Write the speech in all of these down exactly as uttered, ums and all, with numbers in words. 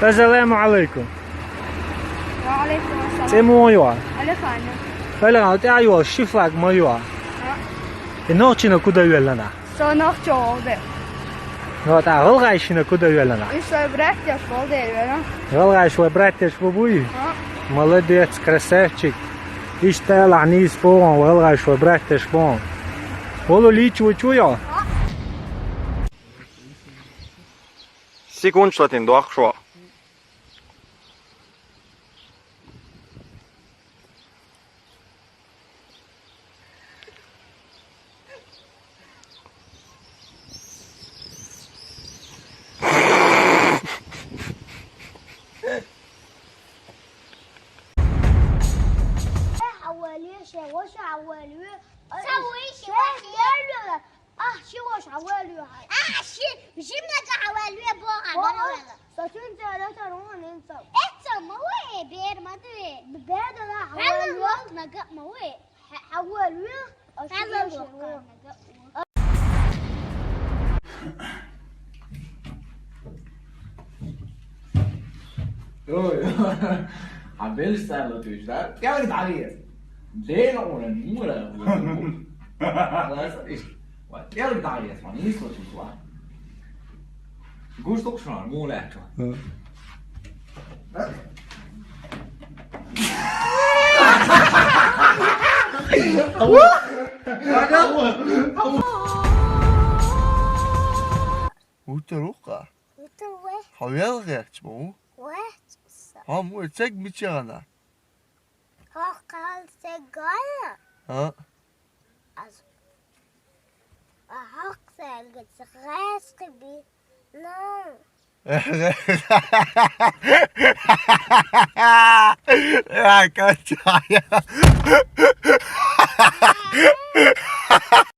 Ассаламу Ӏалайкум. Ва Ӏалайкум ассалам. ЦӀи муха ю? Алихана. Алихана, тӀехь йолу шифаг ма ю? А. И нохчина куда веллана? Со нохчо волу де. Ну, а гӀалгӀайшина куда веллана? И со браттеш волу де веллана. ГӀалгӀайш вай браттеш бу буй? А. Молодец, красавчик. Иштта лахь нийса боху, гӀалгӀайш вай браттеш боху. Волу лийча ву чу йо? А. Секунд шлатин дохку шо. Ахь ши ваша хьан валаве боху. Ва, ва, ва. Со цуьнца ара тара вон инца. Эцца ма ву, э, бер ма ду, э. Бер дала хьан валаве. Хьалла локха нага ма ву, э. Хьан валаве, аш хьалла локха нага ма ву. Ой, хьан белш царла туьйш, да? КӀелга дӀагӀе. Дера ура, мура. Класс, ишт. Ва, кӀелга дӀагӀе, ма нийсло чу ва. Гуш тукшна, мула чу. Вуьтар ву-кха? Вуьтар ву. Хьо велха гӀерташ ма ву? Вац со. Хьо муха, церг мича яхана? Хьо кхалсаг гана? А? Аз. А хьо кхалсаг гӀайскхи би. Ну. Я качаю.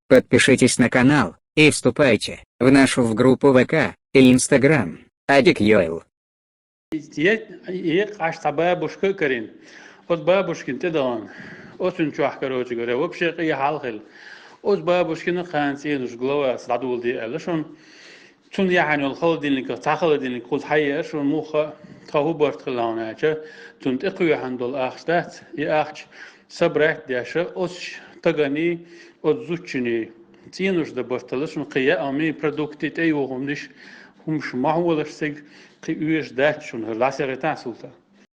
Подпишитесь на канал и вступайте в нашу в группу В К и Instagram. Адик Йойл. Е, е, аш цхьа бабушка а карийна. Оцу бабушкина тӀе дахана. Оцунна чохь, короче говоря, вообще къен хьал хилла. Оцу бабушкина кхана цӀенош главас дӀадоладе аьлла шуна. Цунна яхьана йолу холодильниках цхьа холодильник кхуза хьаеара шуна муха а, тхан хӀун барт хилла хьуна аьлча, цунна тӀекхоьхьана долу ахча дац, и ахча собрать деш, оцу стаганий, оцу зудчуний цӀенош дан барт хилла шуна, кхин яа хӀумий, продукты, тӀеюху хӀуманаш, хӀумаш ма хьолаш цига, кхин оьшуш дац шуна хӀара, дӀасагӀийтахьа, Султан.